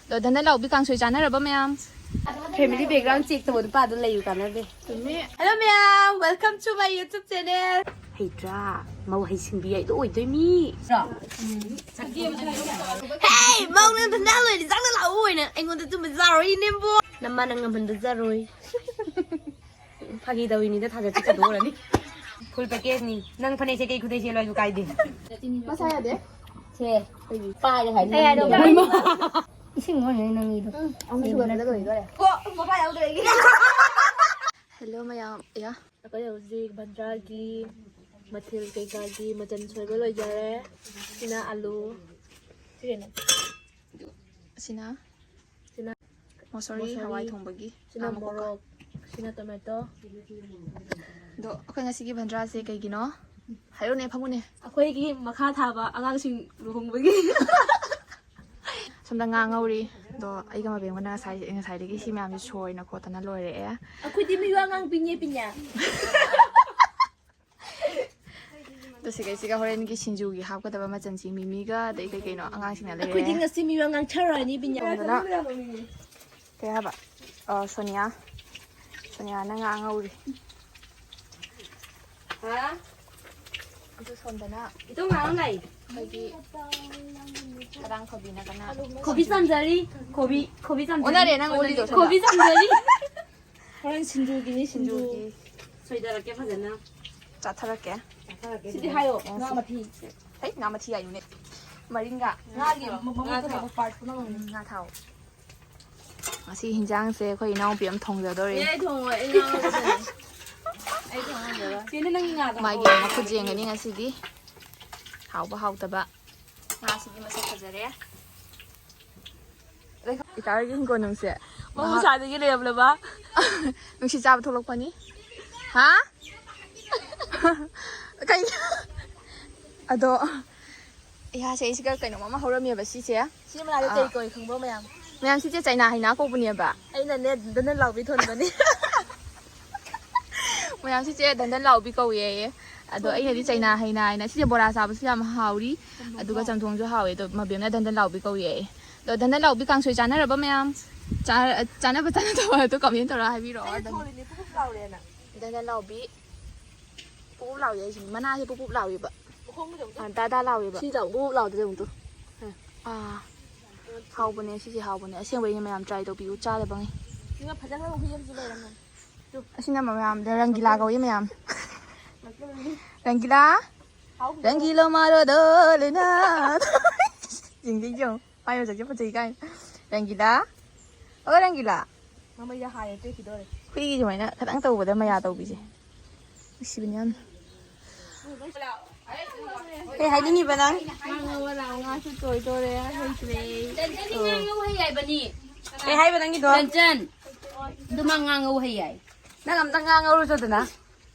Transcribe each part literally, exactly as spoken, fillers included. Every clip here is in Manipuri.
ꯑꯗꯣ ꯙꯟꯗꯟ ꯂꯥꯎꯕꯤ ꯀꯥꯡꯁꯣꯏ ꯆꯥꯅꯔꯕ ꯃꯌꯥꯝ? Family background check ꯇꯧꯕ ꯅꯨꯄꯥꯗꯣ ꯂꯩꯌꯨ ꯀꯥꯟꯅꯗꯦ꯫ ꯆꯨꯝꯃꯤ꯫ Hello ꯃꯌꯥꯝ, welcome to my YouTube channel꯫ ꯍꯩꯇ꯭ꯔꯥ? ꯃꯧ ꯍꯩꯁꯤꯡꯕꯤ ꯍꯥꯏꯗꯣ ꯑꯣꯏꯗꯣꯏꯅꯤ꯫ ꯍꯦ, ꯃꯧ ꯅꯪ ꯙꯟꯗꯟ ꯂꯣꯏꯔꯗꯤ ꯆꯪꯅ ꯂꯥꯛꯎ ꯑꯣꯏꯅ ꯑꯩꯉꯣꯟꯗ ꯆꯨꯝꯕ ꯆꯥꯔꯣꯏ ꯅꯦꯝꯕꯣ꯫ ꯅꯃꯥ ꯅꯪ ꯉꯝꯍꯟꯕ ꯆꯥꯔꯣꯏ꯫ ꯐꯥꯒꯤ ꯇꯧꯔꯤꯅꯤꯗ, ꯊꯥꯖ ꯆꯤꯠ ꯆꯗꯣꯔꯅꯤ꯫ Full package ꯅꯤ꯫ ꯅꯪ ꯐꯅꯦꯛꯁꯦ ꯀꯩ ꯈꯨꯗꯩ ꯁꯦꯠꯂꯣ ꯍꯥꯏꯁꯨ ꯀꯥꯏꯗꯦ꯫ ꯃꯁꯥ ꯌꯥꯗꯦ꯫ ꯁꯦ, ꯄꯥꯏꯔꯦ ꯍꯥꯏꯅꯤ꯫ ꯀꯩ ꯍꯥꯏꯅꯣ? ꯏꯁꯤꯡ ꯑꯣꯏꯔꯦ ꯅꯪꯒꯤꯗꯣ꯫ ꯑꯃ ꯁꯨꯒꯠꯄꯗ ꯂꯣꯏꯗꯣꯔꯦ꯫ ꯀꯣ, ꯃꯈꯥ ꯌꯥꯎꯗ꯭ꯔꯦ ꯑꯩꯒꯤ꯫ Hello ꯃꯌꯥꯝ꯫ ꯑꯌꯥ꯫ ꯑꯩꯈꯣꯏ ꯍꯧꯖꯤꯛ ꯚꯟꯗ꯭ꯔꯥꯒꯤ ꯃꯊꯦꯜ ꯀꯩꯀꯥꯒꯤ ꯃꯆꯜ ꯁꯣꯏꯕ ꯂꯣꯏꯖꯔꯦ꯫ ꯁꯤꯅ ꯑꯂꯨ꯫ ꯁꯤ ꯀꯩꯅꯣ? ꯁꯤꯅ ꯁꯤꯅ ꯃꯣꯁꯣꯔꯤ, ꯃꯣꯁꯣꯔꯤ, ꯍꯋꯥꯏ ꯊꯣꯡꯕꯒꯤ꯫ ꯁꯤꯅ ꯑꯥ, ꯃꯀꯣꯛ꯫ ꯃꯣꯔꯣꯛ, ꯁꯤꯅ tomato꯫ ꯑꯗꯣ ꯑꯩꯈꯣꯏ ꯉꯁꯤꯒꯤ ꯚꯟꯗ꯭ꯔꯥꯁꯦ ꯀꯩꯒꯤꯅꯣ? ꯍꯥꯏꯔꯣꯅꯦ, ꯐꯝꯃꯨꯅꯦ꯫ ꯑꯩꯈꯣꯏꯒꯤ ꯃꯈꯥ ꯊꯥꯕ ꯑꯉꯥꯡꯁꯤꯡ ꯂꯨꯍꯣꯡꯕꯒꯤ꯫ ꯁꯣꯝꯗ ꯉꯥ ꯉꯧꯔꯤ꯫ ꯑꯗꯣ ꯑꯩꯒ ꯃꯕꯦꯝꯒꯅ ꯉꯁꯥꯏ, ꯉꯁꯥꯏꯗꯒꯤ ꯁꯤ ꯃꯌꯥꯝꯁꯦ ꯁꯣꯏꯅ ꯈꯣꯠꯇꯅ ꯂꯣꯏꯔꯛꯑꯦ꯫ ꯑꯩꯈꯣꯏꯗꯤ ꯃꯤꯋꯥ ꯉꯥꯡꯕꯤꯅꯦ ꯄꯤꯅꯦ꯫ ꯑꯗꯣ ꯁꯤꯒꯩꯁꯤꯒ ꯍꯣꯔꯦꯟꯒꯤ ꯁꯤꯡꯖꯨꯒꯤ ꯍꯥꯞꯀꯗꯕ ꯃꯆꯜꯁꯤ ꯃꯤꯃꯤꯒ ꯑꯗꯩ ꯀꯩ ꯀꯩꯅꯣ ꯑꯉꯥꯡꯁꯤꯡꯅ ꯂꯩꯔꯦ꯫ ꯑꯩꯈꯣꯏꯗꯤ ꯉꯁꯤ ꯃꯤꯋꯥ ꯉꯥꯡꯊꯔꯣꯏꯅꯤ ꯕꯤꯅ꯭ꯌꯥ꯫ ꯁꯣꯝꯗꯅ ꯀꯩ ꯍꯥꯏꯕ? ꯑ, ꯁꯣꯅꯤꯌꯥ꯫ ꯁꯣꯅꯤꯌꯥꯅ ꯉꯥ ꯉꯧꯔꯤ꯫ ꯍꯥ? ꯑꯗꯨ ꯁꯣꯝꯗꯅ ꯏꯇꯣꯝ ꯉꯥ ꯑꯃ ꯂꯩ꯫ ꯑꯩꯈꯣꯏꯒꯤ ꯈꯗꯥꯡ ꯐꯕꯤꯅ ꯀꯅꯥ? ꯀꯣꯕꯤ ꯆꯥꯝꯖꯔꯤ꯫ ꯀꯣꯕꯤ, ꯀꯣꯕꯤ ꯆꯥꯝꯖꯔꯤ꯫ ꯑꯣꯟꯅꯔꯦ ꯅꯪ ꯑꯣꯜꯂꯤꯗꯣ ꯁꯣꯝꯗ꯫ ꯀꯣꯕꯤ ꯆꯥꯝꯖꯔꯤ꯫ ꯍꯣꯔꯦꯟ ꯁꯤꯡꯖꯨꯒꯤꯅꯤ, ꯁꯤꯡꯖꯨ꯫ ꯁꯤꯡꯖꯨꯒꯤ꯫ ꯁꯣꯏꯗꯔꯛꯀꯦ ꯐꯖꯅ꯫ ꯆꯥꯊꯔꯛꯀꯦ꯫ ꯁꯤꯗꯤ ꯍꯥꯏꯌꯣ, ꯉꯥ ꯃꯊꯤ꯫ ꯍꯩ, ꯉꯥ ꯃꯊꯤ ꯍꯥꯏꯌꯨꯅꯦ꯫ ꯃꯔꯤꯡꯒꯥ꯫ ꯉꯥꯒꯤ ꯃ-, ꯃ-, ꯃꯉꯣꯟꯗ ꯂꯩꯕ part ꯄꯨꯝꯅꯃꯛꯅꯤ꯫ ꯎꯝ, ꯉꯥ ꯊꯥꯎ꯫ ꯉꯁꯤ ꯍꯤꯟꯖꯥꯡꯁꯦ ꯑꯩꯈꯣꯏ ꯏꯅꯥꯎꯄꯤ ꯑꯃ ꯊꯣꯡꯖꯗꯣꯔꯤ꯫ ꯑꯦ, ꯑꯩ ꯊꯣꯡꯉꯣꯏ, ꯑꯩ ꯉꯥ ꯂꯧꯔꯨꯕꯅꯦ꯫ ꯑꯩ ꯊꯣꯡꯉꯝꯃꯔꯣꯏ꯫ ꯆꯦꯅꯦ, ꯅꯪꯒꯤ ꯉꯥꯗꯣ ꯃꯥꯒꯤ ꯍꯥꯎꯕ꯭ꯔꯣ? ꯃꯈꯨꯠ ꯌꯦꯡꯒꯅꯤ ꯉꯁꯤꯗꯤ꯫ ꯍꯥꯎꯕ ꯍꯥꯎꯇꯕ꯫ ꯉꯥꯁꯤꯗꯤ ꯃꯁꯛ ꯐꯖꯔꯦ꯫ ꯏꯇꯥꯒꯤ ꯍꯤꯡꯒꯣꯜꯅꯨꯡꯁꯦ ꯃꯍꯧꯁꯥꯗꯒꯤ ꯂꯩꯔꯝꯂꯕ꯫ ꯅꯨꯡꯁꯤꯠ ꯆꯥꯕ ꯊꯣꯛꯂꯛꯄꯅꯤ꯫ ꯍꯥ? ꯀꯩ? ꯑꯗꯣ ꯏꯍꯥꯁꯦ ꯑꯩꯁꯤꯒ ꯀꯩꯅꯣꯝ ꯑꯃ ꯍꯧꯔꯝꯃꯦꯕ ꯁꯤꯁꯦ꯫ ꯁꯤ ꯃꯅꯥꯁꯦ ꯑꯥ꯫ ꯀꯩ ꯀꯧꯏ ꯈꯪꯕ꯭ꯔꯣ ꯃꯌꯥꯝ? ꯃꯌꯥꯝ ꯁꯤꯁꯦ ꯆꯩꯅꯥ ꯍꯩꯅꯥ ꯀꯧꯕꯅꯦꯕ꯫ ꯑꯩꯅꯅꯦ ꯙꯟꯙꯟ ꯂꯥꯎꯕꯤ ꯊꯣꯟꯕꯅꯤ꯫ ꯃꯌꯥꯝ ꯁꯤꯁꯦ ꯙꯟꯙꯟ ꯂꯥꯎꯕꯤ ꯀꯧꯏꯌꯦ꯫ ꯑꯗꯣ ꯑꯩꯅꯗꯤ ꯆꯩꯅꯥ ꯍꯩꯅꯥ ꯍꯥꯏꯅ꯫ ꯁꯤꯁꯦ ꯕꯣꯔꯥ ꯆꯥꯕꯁꯨ ꯌꯥꯝ ꯍꯥꯎꯔꯤ, ꯑꯗꯨꯒ ꯆꯝꯊꯣꯡꯁꯨ ꯍꯥꯎꯋꯦ꯫ ꯑꯗꯣ ꯃꯕꯦꯝꯅ ꯙꯟꯙꯟ ꯂꯥꯎꯕꯤ ꯀꯧꯏ ꯑꯩ꯫ ꯑꯗꯣ ꯙꯟꯙꯟ ꯂꯥꯎꯕꯤ ꯀꯥꯡꯁꯣꯏ ꯆꯥꯅꯔꯕ ꯃꯌꯥꯝ? ꯆꯥ-, ꯆꯥꯅꯕ ꯆꯥꯅꯗꯕ ꯑꯗꯣ comment ꯇꯧꯔꯒ ꯍꯥꯏꯕꯤꯔꯛꯑꯣ꯫ ꯑꯩꯅ ꯊꯣꯡꯉꯤꯅꯦ ꯄꯨꯞ ꯄꯨꯞ ꯂꯥꯎꯔꯦꯅ꯫ ꯙꯟꯙꯟ ꯂꯥꯎꯕꯤ ꯄꯨꯞ ꯄꯨꯞ ꯂꯥꯎꯏ ꯍꯥꯏꯁꯤꯅꯤ꯫ ꯃꯅꯥꯁꯦ ꯄꯨꯞ ꯄꯨꯞ ꯂꯥꯎꯏꯕ꯫ ꯃꯈꯣꯡ ꯃꯇꯧꯗꯣ꯫ ꯑꯥ, ꯗꯥ ꯗꯥ ꯂꯥꯎꯏꯕ꯫ ꯁꯤ ꯇꯧ ꯄꯨꯞ ꯄꯨꯞ ꯂꯥꯎꯗꯣ ꯌꯦꯡꯉꯨ ꯇꯨ꯫ ꯑꯥ, ꯍꯥꯎꯕꯅꯦ ꯁꯤꯁꯦ, ꯍꯥꯎꯕꯅꯦ ꯑꯁꯦꯡꯕꯩꯅꯦ꯫ ꯃꯌꯥꯝ try ꯇꯧꯕꯤꯌꯨ, ꯆꯥꯗꯕꯉꯩ꯫ ꯁꯤꯒ ꯐꯖꯈ꯭ꯔꯕ ꯍꯨꯏ ꯑꯃꯁꯨ ꯂꯩꯔꯝꯃꯦ꯫ ꯑꯁꯤꯅ ꯃꯌꯥꯝꯗ ꯔꯪꯒꯤꯂꯥ ꯀꯧꯏ ꯃꯌꯥꯝ꯫ ꯔꯪꯒꯤꯂꯥ꯫ ꯍꯥꯎ, ꯔꯪꯒꯤꯂꯣ ꯃꯥꯔꯣ ꯗꯣ ꯂꯦꯅꯥ꯫ ꯌꯦꯡꯗꯤ ꯌꯦꯡꯉꯣ꯫ ꯃꯥꯏ ꯃꯁꯛꯁꯦ ꯐꯖꯩ ꯀꯥꯏꯅ꯫ ꯔꯪꯒꯤꯂꯥ꯫ ꯑꯣ ꯔꯪꯒꯤꯂꯥ꯫ ꯃꯃꯩꯗ ꯍꯥꯏꯔꯦ ꯇꯦꯛꯈꯤꯗꯣꯔꯦ꯫ ꯍꯨꯏꯒꯤ ꯁꯨꯃꯥꯏꯅ ꯈꯤꯇꯪ ꯇꯧꯕꯗ ꯃꯌꯥ ꯇꯧꯕꯤꯁꯦ꯫ ꯅꯨꯡꯁꯤꯕꯅꯦ ꯌꯥꯝꯅ꯫ ꯀꯩ ꯍꯥꯏꯅꯤꯡꯉꯤꯕ ꯅꯪ? ꯉꯥ ꯉꯧꯕ ꯂꯥꯛꯑꯣ, ꯉꯥꯁꯨ ꯇꯣꯏ ꯇꯣꯔꯦ, ꯍꯩꯇ꯭ꯔꯦ꯫ ꯆꯟꯆꯟꯗꯤ ꯉꯥ ꯉꯧ ꯍꯩ ꯍꯥꯏꯕꯅꯤ꯫ ꯀꯩ ꯍꯥꯏꯕ ꯅꯪꯒꯤꯗꯣ? ꯆꯟꯆꯟ, ꯑꯗꯨ ꯃꯥ ꯉꯥ ꯉꯧ ꯍꯩ ꯍꯥꯏ꯫ ꯅꯪ ꯑꯝꯇ ꯉꯥ ꯉꯧꯔꯨꯆꯣꯗꯅ꯫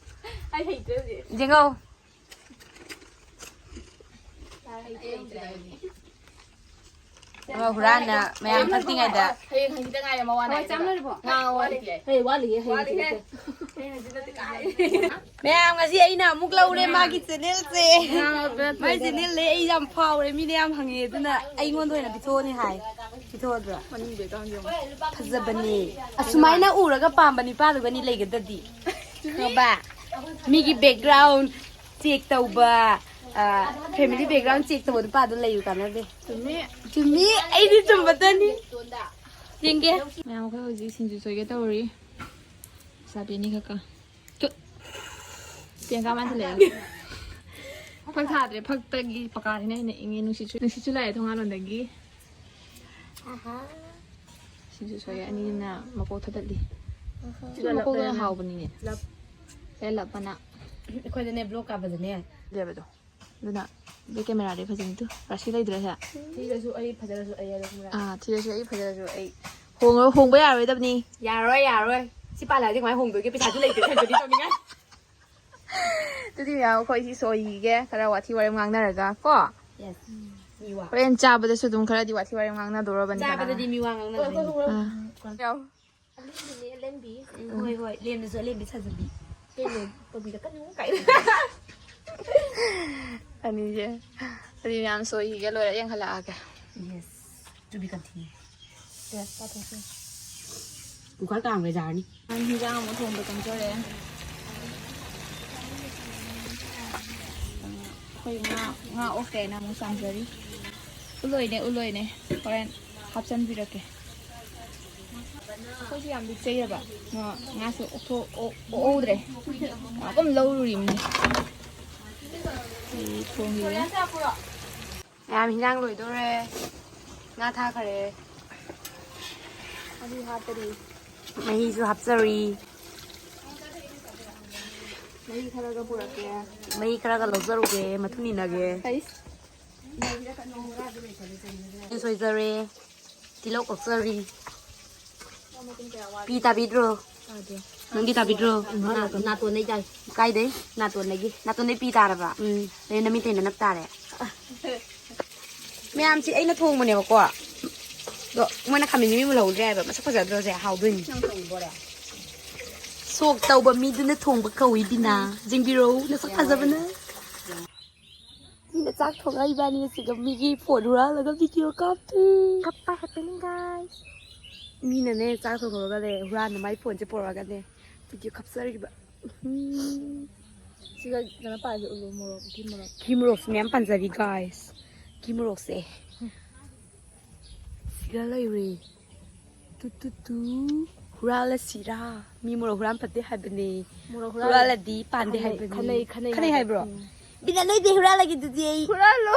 ꯑꯩ ꯍꯩꯇ꯭ꯔꯦ ꯍꯧꯖꯤꯛ꯫ ꯌꯦꯡꯉꯣ꯫ ꯑꯃ ꯍꯨꯔꯥꯟꯅ ꯃꯌꯥꯝ ꯐꯠꯇ꯭ꯔꯤꯉꯩꯗ꯫ ꯍꯌꯦꯡ ꯍꯪꯈꯤꯗ ꯉꯥꯏꯔꯦ ꯃꯋꯥ ꯍꯋꯥꯏ ꯅꯥꯏꯗꯅ꯫ ꯆꯥꯝꯂꯣꯏꯔꯕꯣ? ꯉꯥ ꯋꯥꯠꯂꯤ꯫ ꯍꯌꯦꯡ ꯋꯥꯠꯂꯤꯌꯦ, ꯍꯌꯦꯡ ꯋꯥꯠꯂꯤꯍꯦ꯫ ꯊꯤꯜꯂꯛꯀꯦ꯫ ꯃꯌꯥꯝ ꯉꯁꯤ ꯑꯩꯅ ꯑꯃꯨꯛ ꯂꯧꯔꯦ ꯃꯥꯒꯤ channelꯁꯦ꯫ ꯃꯥꯏ channelꯗ ꯑꯩ ꯌꯥꯝ ꯐꯥꯎꯔꯦ, ꯃꯤꯅ ꯌꯥꯝ ꯍꯪꯉꯦ, ꯑꯗꯨꯅ ꯑꯩꯉꯣꯟꯗ ꯑꯣꯏꯅ ꯄꯤꯊꯣꯛꯑꯣꯅꯤ ꯍꯥꯏ꯫ ꯄꯤꯊꯣꯛꯑꯗ꯭ꯔꯣ? ꯐꯖꯕꯅꯦ꯫ ꯑꯁꯨꯃꯥꯏꯅ ꯎꯔꯒ ꯄꯥꯝꯕ ꯅꯤꯄꯥꯗꯨꯒꯅꯤ ꯂꯩꯒꯗꯗꯤ꯫ ꯈꯪꯉꯕ? ꯃꯤꯒꯤ background check ꯇꯧꯕ, ꯑ, family background check ꯇꯧꯕ ꯅꯨꯄꯥꯗꯣ ꯂꯩꯌꯨ ꯀꯥꯟꯅꯗꯦ꯫ ꯆꯨꯝꯃꯤ꯫ ꯆꯨꯝꯃꯤ, ꯑꯩꯗꯤ ꯆꯨꯝꯕꯇꯅꯤ꯫ ꯌꯦꯡꯒꯦ꯫ ꯃꯌꯥꯝ ꯑꯩꯈꯣꯏ ꯍꯧꯖꯤꯛ ꯁꯤꯡꯖꯨ ꯁꯣꯏꯒꯦ ꯇꯧꯔꯤ꯫ ꯆꯥꯕꯤ ꯑꯅꯤꯈꯛꯀ꯫ ꯇꯨꯠ꯫ ꯄ꯭ꯔꯤꯌꯥꯡꯀꯥ ꯃꯥꯟꯁꯤꯜꯂꯛꯑꯦ꯫ ꯐꯛ ꯊꯥꯗ꯭ꯔꯦ, ꯐꯛꯇꯒꯤ ꯄꯀꯥꯁꯤꯅ ꯍꯦꯟꯅ ꯏꯪꯉꯦ꯫ ꯅꯨꯡꯁꯤꯠꯁꯨ, ꯅꯨꯡꯁꯤꯠꯁꯨ ꯂꯥꯛꯑꯦ ꯊꯣꯡꯒꯥꯜꯂꯣꯝꯗꯒꯤ꯫ ꯑꯍꯥ꯫ ꯁꯤꯡꯖꯨ ꯁꯣꯏ ꯑꯅꯤꯅ ꯃꯀꯣꯛ ꯊꯗꯠꯂꯤ꯫ ꯑꯍꯥ꯫ ꯁꯤꯡꯖꯨ ꯃꯀꯣꯛꯇꯨꯅ ꯍꯥꯎꯕꯅꯤꯅꯦ꯫ ꯂꯞ꯫ ꯑꯦ, ꯂꯞ ꯃꯅꯥ꯫ ꯑꯩꯈꯣꯏꯗꯅꯦ vlog ꯀꯥꯞꯄꯗꯅꯦ꯫ ꯂꯦꯕꯗꯣ꯫ ꯑꯗꯨꯅ ꯕꯦꯛ cameraꯗꯤ ꯐꯖꯅꯤ ꯇꯨ꯫ ꯔꯥꯁꯤ ꯂꯩꯗ꯭ꯔꯦ ꯁꯦ꯫ ꯊꯤꯔꯁꯨ ꯑꯩ, ꯐꯖꯔꯁꯨ ꯑꯩ ꯑꯗꯨꯝ ꯉꯥꯏ꯫ ꯑꯥ, ꯊꯤꯔꯁꯨ ꯑꯩ, ꯐꯖꯔꯁꯨ ꯑꯩ꯫ ꯍꯣꯡꯉ-, ꯍꯣꯡꯕ ꯌꯥꯔꯣꯏꯗꯕꯅꯤ꯫ ꯌꯥꯔꯣꯏ, ꯌꯥꯔꯣꯏ꯫ ꯁꯤ ꯄꯥꯜꯂꯛꯑꯗꯤ ꯀꯃꯥꯏꯅ ꯍꯣꯡꯗꯣꯏꯒꯦ? ꯄꯩꯁꯥꯁꯨ ꯂꯩꯇꯦ ꯁꯔꯖꯔꯤ ꯇꯧꯅꯤꯡꯉꯥꯏ꯫ ꯑꯗꯨꯗꯤ ꯃꯌꯥꯝ ꯑꯩꯈꯣꯏ ꯁꯤ ꯁꯣꯏꯈꯤꯒꯦ꯫ ꯈꯔ ꯋꯥꯊꯤ ꯋꯥꯔꯦꯝ ꯉꯥꯡꯅꯔꯒ ꯀꯣ꯫ Yes꯫ ꯃꯤ ꯋꯥ꯫ ꯍꯣꯔꯦꯟ ꯆꯥꯕꯗꯁꯨ ꯑꯗꯨꯝ ꯈꯔꯗꯤ ꯋꯥꯊꯤ ꯋꯥꯔꯦꯝ ꯉꯥꯡꯅꯗꯧꯔꯕꯅꯤ ꯀꯅꯥ꯫ ꯆꯥꯕꯗꯗꯤ ꯃꯤ ꯋꯥ ꯉꯥꯡꯅꯗꯣꯏꯅꯤ꯫ ꯑꯥ꯫ ꯑꯂꯦꯝꯕꯤꯅꯦ, ꯑꯂꯦꯝꯕꯤ꯫ ꯎꯝ, ꯍꯣꯏ, ꯍꯣꯏ꯫ ꯂꯦꯝꯅꯁꯨ ꯑꯂꯦꯝꯕꯤ ꯁꯥꯖꯕꯤ꯫ ꯀꯩꯅꯣ, ꯇꯧꯕꯤꯔꯛꯀꯅꯨ ꯀꯥꯏꯅ꯫ ꯑꯅꯤꯁꯦ꯫ ꯑꯗꯨꯗꯤ ꯃꯌꯥꯝ ꯁꯣꯏꯈꯤꯒꯦ, ꯂꯣꯏꯔ ꯌꯦꯡꯍꯜꯂꯛꯑꯒꯦ꯫ Yes, to be continued. Cooker ꯀꯥꯝꯒ꯭ꯔꯦ ꯌꯥꯔꯅꯤ꯫ ꯍꯤꯟꯖꯥꯡ ꯑꯃꯨꯛ ꯊꯣꯡꯕ ꯆꯪꯖꯔꯦ꯫ ꯑꯩꯈꯣꯏ ꯉꯥ, ꯉꯥ ꯑꯣꯛꯇꯦꯅ ꯑꯃꯨꯛ ꯆꯥꯝꯖꯔꯤ꯫ ꯎꯂꯣꯏꯅꯦ, ꯎꯂꯣꯏꯅꯦ꯫ ꯍꯣꯔꯦꯟ ꯍꯥꯞꯆꯟꯕꯤꯔꯛꯀꯦ꯫ ꯑꯩꯈꯣꯏꯁꯨ ꯌꯥꯝ ꯂꯤꯛꯆꯩꯑꯕ꯫ ꯉꯥ, ꯉꯥꯁꯨ ꯑꯣꯛꯊꯣꯛ-, ꯑꯣꯛ-, ꯑꯣꯛꯍꯧꯗ꯭ꯔꯦ꯫ ꯉꯥ ꯑꯗꯨꯝ ꯂꯧꯔꯨꯔꯤꯕꯅꯤ꯫ ꯁꯤ ꯊꯣꯡꯉꯤꯕ꯫ ꯃꯌꯥꯝ ꯍꯤꯟꯖꯥꯡ ꯂꯣꯏꯗꯣꯔꯦ꯫ ꯉꯥ ꯊꯥꯈꯔꯦ꯫ ꯑꯗꯨ ꯍꯥꯞꯄꯗꯤ꯫ ꯃꯍꯤꯁꯨ ꯍꯥꯞꯆꯔꯤ꯫ ꯃꯍꯤ ꯈꯔꯒ ꯄꯨꯔꯛꯀꯦ꯫ ꯃꯍꯤ ꯈꯔꯒ ꯂꯧꯖꯔꯨꯒꯦ, ꯃꯊꯨꯝ ꯏꯟꯅꯒꯦ꯫ ꯑꯩꯁ꯫ ꯁꯣꯏꯖꯔꯦ꯫ ꯇꯤꯜꯍꯧ ꯀꯛꯆꯔꯤ꯫ ꯄꯤ ꯇꯥꯕꯤꯗ꯭ꯔꯣ? ꯅꯪꯗꯤ ꯇꯥꯕꯤꯗ꯭ꯔꯣ? ꯅꯥꯇꯣꯟꯗꯩ ꯇꯥꯏ꯫ ꯀꯥꯏꯗꯩ? ꯅꯥꯇꯣꯟꯗꯒꯤ꯫ ꯅꯥꯇꯣꯟꯗꯩ ꯄꯤ ꯇꯥꯔꯕ? ꯎꯝ꯫ ꯑꯗꯩ ꯅꯃꯤꯠꯇꯩꯅ ꯅꯞ ꯇꯥꯔꯦ꯫ ꯃꯌꯥꯝꯁꯤ ꯑꯩꯅ ꯊꯣꯡꯕꯅꯦꯕꯀꯣ꯫ ꯑꯗꯣ ꯃꯣꯏꯅ ꯈꯥꯃꯦꯟ ꯃꯤ ꯃꯨꯜꯍꯧꯗ꯭ꯔꯦ ꯍꯥꯏꯕ꯫ ꯃꯁꯛ ꯐꯖꯗ꯭ꯔꯣꯁꯦ? ꯍꯥꯎꯗꯣꯏꯅꯤ꯫ ꯁꯣꯛ ꯇꯧꯕ ꯃꯤꯗꯨꯅ ꯊꯣꯡꯕ ꯀꯧꯏ ꯕꯤꯅꯥ꯫ ꯌꯦꯡꯕꯤꯔꯧ, ꯅꯁꯛ ꯐꯖꯕꯅ꯫ ꯃꯤꯅ ꯆꯥꯛ ꯊꯣꯡꯉ ꯏꯕꯥꯅꯤ ꯑꯁꯤꯒ ꯃꯤꯒꯤ ꯐꯣꯟ ꯍꯨꯔꯥꯜꯂꯒ ꯚꯤꯗꯤꯑꯣ ꯀꯥꯞꯇꯣꯏ꯫ ꯀꯞꯄ happening guys꯫ ꯃꯤꯅꯅꯦ ꯆꯥꯛ ꯊꯣꯡꯉꯒꯅꯦ ꯍꯨꯔꯥꯟꯅ ꯃꯥꯏ ꯐꯣꯟꯁꯦ ꯄꯨꯔꯛꯑꯒꯅꯦ ꯚꯤꯗꯤꯑꯣ ꯀꯥꯞꯆꯔꯤꯕ꯫ ꯎꯝ꯫ ꯁꯤꯒ ꯀꯩꯅꯣ ꯄꯥꯏꯁꯦ ꯎꯠꯂꯨ, ꯃꯣꯔꯣꯛ, ꯎꯈꯤ ꯃꯣꯔꯣꯛ꯫ ꯀꯤ ꯃꯣꯔꯣꯛꯁꯦ ꯃꯌꯥꯝ ꯄꯥꯟꯖꯔꯤ guys꯫ ꯀꯤ ꯃꯣꯔꯣꯛꯁꯦ꯫ ꯁꯤꯒ ꯂꯩꯔꯦ꯫ ꯇꯨ ꯇꯨ ꯇꯨ꯫ ꯍꯨꯔꯥꯜꯂꯁꯤꯔꯥ? ꯃꯤ ꯃꯣꯔꯣꯛ ꯍꯨꯔꯥꯟ ꯐꯠꯇꯦ ꯍꯥꯏꯕꯅꯦ꯫ ꯃꯣꯔꯣꯛ ꯍꯨꯔꯥꯜꯂ-, ꯍꯨꯔꯥꯜꯂꯗꯤ ꯄꯥꯟꯗꯦ ꯈꯟꯅꯩ, ꯍꯥꯏꯕꯅꯦ꯫ ꯈꯟꯅꯩ, ꯈꯟꯅꯩ ꯈꯟꯅꯩ ꯍꯥꯏꯕ꯫ ꯍꯥꯏꯕ꯭ꯔꯣ? ꯎꯝ꯫ ꯕꯤꯅꯥ, ꯅꯣꯏꯗꯤ ꯍꯨꯔꯥꯜꯂꯒꯦ ꯑꯗꯨꯗꯤ ꯑꯩ꯫ ꯍꯨꯔꯥꯜꯂꯣ꯫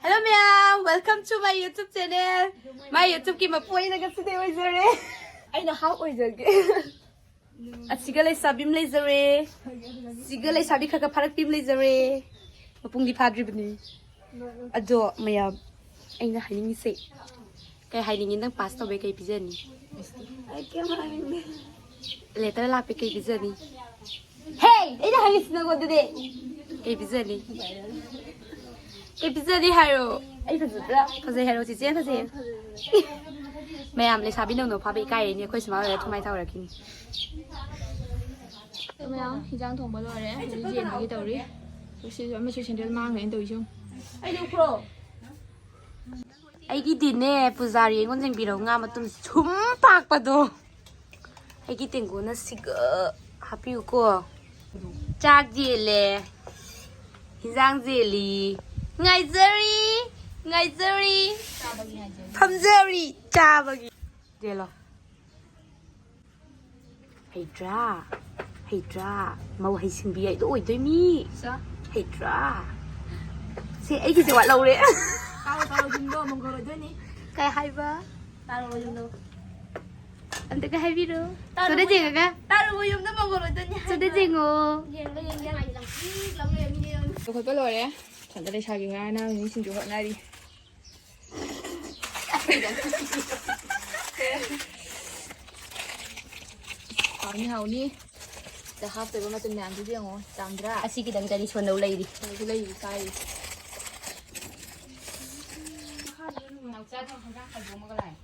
Hello ꯃꯌꯥꯝ, welcome to my YouTube channel꯫ My YouTubeꯀꯤ ꯃꯄꯨ ꯑꯩꯅ ꯉꯁꯤꯗꯤ ꯑꯣꯏꯖꯔꯦ꯫ ꯑꯩꯅ ꯍꯥꯎ ꯑꯣꯏꯖꯒꯦ꯫ ꯑꯁꯤꯒ ꯂꯩꯁꯥꯕꯤ ꯑꯃ ꯂꯩꯖꯔꯦ꯫ ꯁꯤꯒ ꯂꯩꯁꯥꯕꯤ ꯈꯔ ꯈꯔ ꯐꯥꯔꯛꯄꯤ ꯑꯃ ꯂꯩꯖꯔꯦ꯫ ꯃꯄꯨꯡꯗꯤ ꯐꯥꯗ꯭ꯔꯤꯕꯅꯤ꯫ ꯑꯗꯣ ꯃꯌꯥꯝ, ꯑꯩꯅ ꯍꯥꯏꯅꯤꯡꯉꯤꯁꯦ, ꯀꯩ ꯍꯥꯏꯅꯤꯡꯉꯤ? ꯅꯪ ꯄꯥꯁ ꯇꯧꯕꯩ ꯀꯩ ꯄꯤꯖꯅꯤ? ꯑꯩ ꯀꯩꯝ ꯍꯥꯏꯅꯤꯡꯗꯦ꯫ ꯂꯦꯇꯔ ꯂꯥꯛꯄꯩ ꯀꯩ ꯄꯤꯖꯅꯤ? ꯍꯦ! ꯑꯩꯅ ꯍꯥꯏꯔꯤꯁꯤ ꯅꯪꯉꯣꯟꯗꯅꯦ꯫ ꯀꯩ ꯄꯤꯖꯅꯤ? ꯀꯩ ꯄꯤꯖꯅꯤ ꯍꯥꯏꯔꯣ? ꯑꯩ ꯐꯖꯗ꯭ꯔꯥ? ꯐꯖꯩ ꯍꯥꯏꯔꯣ, ꯆꯤꯆꯦ ꯐꯖꯩ ꯍꯥꯏꯔꯣ? ꯃꯌꯥꯝ, ꯂꯩꯁꯥꯕꯤ ꯅꯧꯅ ꯐꯥꯕ ꯏꯀꯥꯏꯔꯦꯅꯦ, ꯑꯩꯈꯣꯏ ꯁꯨꯃꯥꯏꯅ ꯑꯣꯏꯔ ꯊꯨꯃꯥꯏ ꯊꯥꯎꯔꯛꯈꯤꯅꯤ꯫ ꯃꯌꯥꯝ, ꯍꯤꯟꯖꯥꯡ ꯊꯣꯡꯕ ꯂꯣꯏꯔꯦ, ꯍꯧꯖꯤꯛ ꯌꯦꯟꯕꯒꯤ ꯇꯧꯔꯤ꯫ ꯁꯤꯁꯨ ꯑꯃꯁꯨ ꯁꯦꯟꯗꯜ ꯃꯥꯡꯈ꯭ꯔꯦꯅ ꯇꯧꯔꯤꯁꯦ ꯌꯦꯡꯉꯨ꯫ ꯑꯩꯗꯤ ꯎꯈ꯭ꯔꯣ꯫ ꯑꯩꯒꯤꯗꯤꯅꯦ, ꯄꯨꯖꯥꯔꯤ ꯑꯩꯉꯣꯟꯗ ꯌꯦꯡꯕꯤꯔꯣ, ꯉꯥ ꯃꯇꯨꯝ ꯁꯨꯝ ꯄꯥꯛꯄꯗꯣ꯫ ꯑꯩꯒꯤ ꯇꯦꯡꯀꯣꯠꯅ ꯁꯤꯒ ꯍꯥꯞꯄꯤꯌꯨꯀꯣ꯫ ꯆꯥꯛ ꯌꯦꯜꯂꯦ, ꯍꯤꯟꯖꯥꯡ ꯌꯦꯜꯂꯤ, ꯉꯥꯏꯖꯔꯤ, ꯉꯥꯏꯖꯔꯤ, ꯐꯝꯖꯔꯤ ꯆꯥꯕꯒꯤ꯫ ꯌꯦꯜꯂꯣ꯫ ꯍꯩꯗ꯭ꯔꯥ? ꯍꯩꯗ꯭ꯔꯥ? ꯃꯧ ꯍꯩꯁꯤꯡꯕꯤ ꯍꯥꯏꯗꯣ ꯑꯣꯏꯗꯣꯏꯅꯤ꯫ ꯆꯥ꯫ ꯍꯩꯗ꯭ꯔꯥ? ꯁꯦ, ꯑꯩꯒꯤꯁꯦ ꯋꯥꯠꯍꯧꯔꯦ꯫ ꯇꯥꯔꯣ, ꯇꯥꯔꯣ, ꯌꯨꯝꯗꯣ ꯑꯃꯨꯛ ꯍꯧꯔꯣꯏꯗꯣꯏꯅꯤ꯫ ꯀꯩ ꯍꯥꯏꯕ? ꯇꯥꯔꯣ, ꯌꯨꯝꯗꯣ꯫ ꯑꯝꯇꯒ ꯍꯥꯏꯕꯤꯔꯣ꯫ ꯇꯥꯔꯣ, ꯁꯣꯗ ꯌꯦꯡꯉꯒ꯫ ꯇꯥꯔꯣ, ꯌꯨꯝꯗꯣ ꯑꯃꯨꯛ ꯍꯧꯔꯣꯏꯗꯣꯏꯅꯤ ꯍꯥꯏꯕ꯫ ꯁꯣꯗ ꯌꯦꯡꯉꯣ꯫ ꯌꯦꯡꯉꯦ, ꯌꯦꯡꯉꯦ꯫ ꯂꯧꯈꯠꯄ ꯂꯣꯏꯔꯦ꯫ ꯁꯣꯝꯗ ꯂꯩꯁꯥꯕꯤ ꯉꯥꯏ ꯅꯥꯎꯔꯤꯅꯤ ꯁꯤꯡꯖꯨ ꯍꯣꯠꯅꯔꯤ꯫ ꯍꯥꯎꯅꯤ, ꯍꯥꯎꯅꯤ꯫ ꯁꯤꯗ ꯍꯥꯞꯇꯣꯏꯕ ꯃꯆꯜ ꯃꯌꯥꯝꯗꯨꯗꯤ ꯌꯦꯡꯉꯣ, ꯆꯥꯝꯗ꯭ꯔꯥ? ꯑꯁꯤ ꯈꯤꯇꯪ ꯆꯅꯤ ꯁꯣꯟꯗꯧ ꯂꯩꯔꯤ꯫ ꯑꯗꯨ ꯂꯩꯔꯤ, ꯆꯥꯔꯤ꯫ ꯅꯥꯎꯆꯥꯗꯣ ꯍꯤꯟꯖꯥꯡ ꯈꯥꯏꯗꯣꯛꯑꯝꯃꯒ ꯂꯥꯛꯑꯦ꯫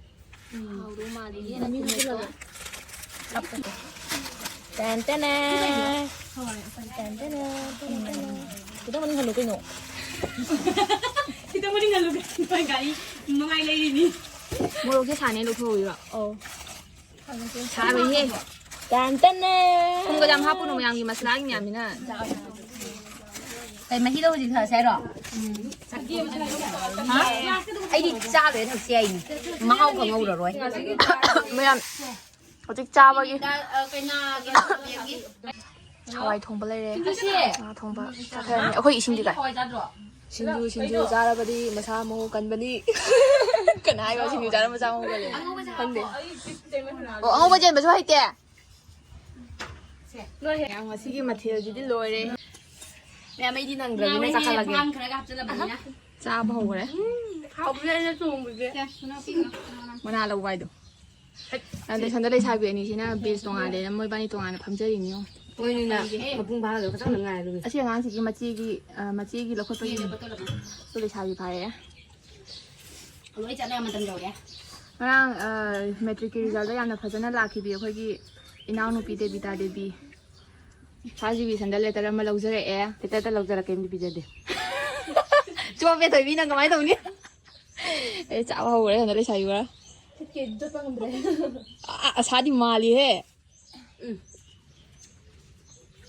ꯎꯝ꯫ ꯍꯥꯎꯗꯧ ꯃꯥꯜꯂꯤ꯫ ꯌꯦꯟ ꯑꯅꯤ ꯍꯥꯞꯆꯤꯜꯂꯒ꯫ Ten ten. Ten ten. ꯈꯤꯇꯪ ꯃꯅꯤꯡ ꯍꯜꯂꯨ ꯀꯩꯅꯣ꯫ ꯈꯤꯇꯪ ꯃꯅꯤꯡ ꯍꯜꯂꯨ ꯀꯩꯅꯣ꯫ ꯒꯥꯔꯤ ꯃꯃꯥꯏ ꯂꯩꯔꯤꯅꯤ꯫ ꯃꯣꯔꯣꯛꯁꯦ ꯁꯥꯅꯦ ꯂꯧꯊꯣꯛꯎꯔꯤꯕ꯫ ꯑꯧ꯫ ꯁꯥꯔꯣꯏꯍꯦ꯫ ꯇꯦꯟ ꯇꯦꯟ꯫ ꯊꯨꯝꯒ ꯌꯥꯝ ꯍꯥꯞꯄꯨꯅꯨ, ꯃꯌꯥꯝꯒꯤ ꯃꯁꯂꯥꯒꯤ ꯃꯌꯥꯝꯅꯤꯅ꯫ ꯀꯩ ꯃꯍꯤꯗꯣ ꯍꯧꯖꯤꯛ ꯊꯛꯑꯁꯦ ꯍꯥꯏꯔꯣ? ꯍꯥ? ꯑꯩꯗꯤ ꯆꯥ ꯂꯣꯏꯔ ꯊꯛꯁꯦ ꯍꯥꯏꯅꯤ꯫ ꯃꯍꯥꯎ ꯈꯪꯍꯧꯔꯔꯣꯏ꯫ ꯃꯌꯥꯝ ꯍꯧꯖꯤꯛ ꯆꯥꯕꯒꯤ꯫ ꯍꯋꯥꯏ ꯊꯣꯡꯕ ꯂꯩꯔꯦ꯫ ꯉꯥ ꯊꯣꯡꯕ ꯆꯥꯊꯔꯅꯤ꯫ ꯑꯩꯈꯣꯏ ꯏꯁꯤꯡꯗꯤ ꯀꯥꯏ? ꯁꯤꯡꯖꯨ, ꯁꯤꯡꯖꯨ ꯆꯥꯔꯕꯗꯤ ꯃꯁꯥ ꯃꯎ ꯀꯟꯕꯅꯤ꯫ ꯀꯅꯥ ꯍꯥꯏꯕ ꯁꯤꯡꯖꯨ ꯆꯥꯔ ꯃꯁꯥ ꯃꯎ ꯀꯜꯂꯦ? ꯈꯪꯗꯦ꯫ ꯑꯣ, ꯑꯉꯧꯕ ꯆꯦꯟꯕꯁꯨ ꯍꯩꯇꯦ꯫ ꯃꯌꯥꯝ, ꯉꯁꯤꯒꯤ ꯃꯊꯦꯜꯁꯤꯗꯤ ꯂꯣꯏꯔꯦ꯫ ꯃꯌꯥꯝ, ꯑꯩꯗꯤ ꯅꯪꯗ꯭ꯔꯕꯅꯤꯅ ꯆꯥꯈꯠꯂꯒꯦ꯫ ꯆꯥꯕ ꯍꯧꯈ꯭ꯔꯦ꯫ ꯍꯥꯎꯕꯅꯦ ꯑꯩꯅ ꯊꯣꯡꯕꯁꯦ꯫ ꯃꯅꯥ ꯂꯧꯕ ꯍꯥꯏꯗꯣ꯫ ꯑꯗꯩ ꯁꯣꯝꯗ ꯂꯩꯁꯥꯕꯤ ꯑꯅꯤꯁꯤꯅ ꯕꯦꯁ ꯇꯣꯉꯥꯜꯂꯦꯅ ꯃꯣꯏꯕꯥꯅꯤ ꯇꯣꯉꯥꯟꯅ ꯐꯝꯖꯔꯤꯅꯤ ꯌꯦꯡꯉꯣ꯫ ꯃꯣꯏꯅꯤꯅ ꯃꯄꯨꯡ ꯐꯥꯍꯜꯂꯒ ꯐꯖꯅ ꯉꯥꯏꯔꯦ ꯑꯗꯨꯒꯤ꯫ ꯑꯁꯤ ꯑꯉꯥꯡꯁꯤꯒꯤ ꯃꯆꯦꯒꯤ, ꯑ, ꯃꯆꯦꯒꯤ ꯂꯧꯈꯠꯄꯒꯤ ꯂꯩꯁꯥꯕꯤ ꯐꯥꯔꯛꯑꯦ꯫ ꯂꯣꯏ ꯆꯠꯂꯒ ꯃꯇꯝ ꯌꯧꯔꯦ꯫ ꯉꯔꯥꯡ, ꯑ, ꯃꯦꯇ꯭ꯔꯤꯛꯀꯤ ꯔꯤꯖꯜꯗ ꯌꯥꯝꯅ ꯐꯖꯅ ꯂꯥꯛꯈꯤꯕꯤ ꯑꯩꯈꯣꯏꯒꯤ ꯏꯅꯥꯎꯅꯨꯄꯤ Debita Debi. Five G B ꯁꯟꯗ ꯂꯦꯇꯔ ꯑꯃ ꯂꯧꯖꯔꯛꯑꯦ꯫ ꯂꯦꯇꯔꯗ ꯂꯧꯖꯔꯛꯀꯦ, ꯑꯝꯇ ꯄꯤꯖꯗꯦ꯫ ꯆꯣꯞꯄꯦ ꯊꯣꯏꯕꯤ, ꯅꯪ ꯀꯃꯥꯏꯅ ꯇꯧꯅꯤ? ꯑꯦ, ꯆꯥꯕ ꯍꯧꯈ꯭ꯔꯦ ꯁꯟꯗ ꯂꯩꯁꯥꯕꯤ ꯈꯔ꯫ ꯆꯠꯀꯦ ꯆꯠꯄ ꯉꯝꯗ꯭ꯔꯦ꯫ ꯑ-, ꯑ-, ꯑꯁꯥꯗꯤ ꯃꯥꯜꯂꯤꯍꯦ꯫ ꯎꯝ꯫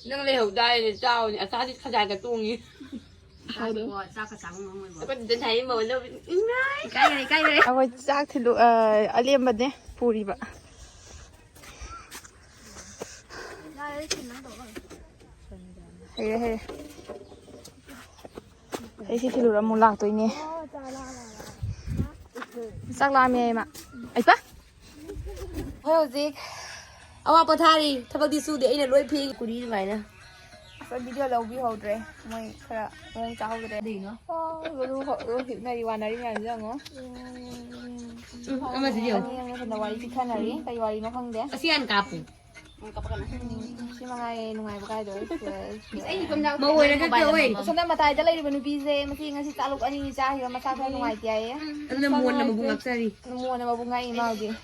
ꯅꯪ ꯂꯩꯍꯧꯗꯥꯏꯅꯦ, ꯆꯥꯎꯅꯦ꯫ ꯑꯁꯥꯗꯤ ꯈꯖꯥꯏꯒ ꯇꯣꯡꯉꯤ꯫ ꯍꯥꯎꯗꯣ꯫ ꯆꯥꯛꯀꯣ, ꯆꯥꯛꯀ ꯆꯥꯕ ꯉꯝꯃꯣꯏꯕ꯫ ꯑꯩꯈꯣꯏ ꯗꯟ ꯍꯥꯏꯔꯤ ꯃꯧ ꯂꯧ-, ꯏꯃꯥꯏ꯫ ꯏꯀꯥꯏꯔꯦ, ꯏꯀꯥꯏꯔꯦ꯫ ꯑꯩꯈꯣꯏ ꯆꯥꯛ ꯊꯤꯜꯂꯨ-, ꯑ, ꯑꯂꯦꯝꯕꯅꯦ ꯄꯨꯔꯤꯕ꯫ ꯍꯩꯔꯦ, ꯍꯩꯔꯦ꯫ ꯑꯩ ꯁꯤ ꯊꯤꯜꯂꯨꯔ ꯑꯃꯨꯛ ꯂꯥꯛꯇꯣꯏꯅꯦ꯫ ꯆꯥꯛ ꯂꯥꯝꯃꯦ ꯏꯃꯥ꯫ ꯑꯩꯄꯥ! ꯑꯩꯈꯣꯏ ꯍꯧꯖꯤꯛ ꯑꯋꯥ ꯄꯣꯊꯥꯔꯤ꯫ ꯊꯕꯛꯇꯤ ꯁꯨꯗꯦ, ꯑꯩꯅ ꯂꯣꯏ ꯐꯦꯡꯉꯤ꯫ ꯀꯨꯔꯤ ꯑꯗꯨꯃꯥꯏꯅ꯫ ꯑꯁ, ꯚꯤꯗꯤꯑꯣ ꯂꯧꯕꯤꯍꯧꯗ꯭ꯔꯦ꯫ ꯃꯣꯏ ꯈꯔ ꯃꯑꯣꯡ ꯆꯥꯍꯧꯗ꯭ꯔꯦ꯫ ꯀꯔꯤꯅꯣ? ꯑꯣ, ꯂꯨ-, ꯂꯨ ꯍꯤꯞꯅꯔꯤ, ꯋꯥꯅꯔꯤ ꯃꯌꯥꯝꯁꯦ ꯌꯦꯡꯉꯣ꯫ ꯎꯝ, ꯑꯃꯁꯤꯗꯤ ꯌꯦꯡꯉꯣ꯫ ꯑꯅꯤ ꯑꯃꯅ ꯋꯥꯔꯤ ꯄꯤꯈꯠꯅꯔꯤ꯫ ꯀꯔꯤ ꯋꯥꯔꯤꯅꯣ ꯈꯪꯗꯦ꯫ ꯑꯁꯤ ꯍꯥꯟꯅ ꯀꯥꯞꯄꯨ꯫ ꯎꯝ, ꯁꯤ ꯃꯉꯥꯏꯔꯦ ꯅꯨꯡꯉꯥꯏꯕ ꯀꯥꯏꯗꯣ꯫ ꯃꯧ ꯑꯣꯏꯔꯒ ꯀꯩ ꯑꯣꯏ? ꯑꯁꯣꯝꯗ ꯃꯇꯥꯏꯗ ꯂꯩꯔꯤꯕ ꯅꯨꯄꯤꯁꯦ, ꯃꯁꯤ ꯉꯁꯤ ꯆꯥꯂꯨꯛ ꯑꯅꯤꯅꯤ ꯆꯥꯈꯤꯕ, ꯃꯁꯥ ꯈꯔ ꯅꯨꯡꯉꯥꯏꯇꯦ ꯍꯥꯏꯌꯦ꯫ ꯑꯗꯨꯅ ꯃꯣꯟꯅ ꯃꯕꯨꯛ ꯉꯥꯛꯆꯔꯤ꯫ ꯃꯣꯟꯅ ꯃꯕꯨꯛ ꯉꯥꯛꯏ ꯃꯥ ꯍꯧꯖꯤꯛ꯫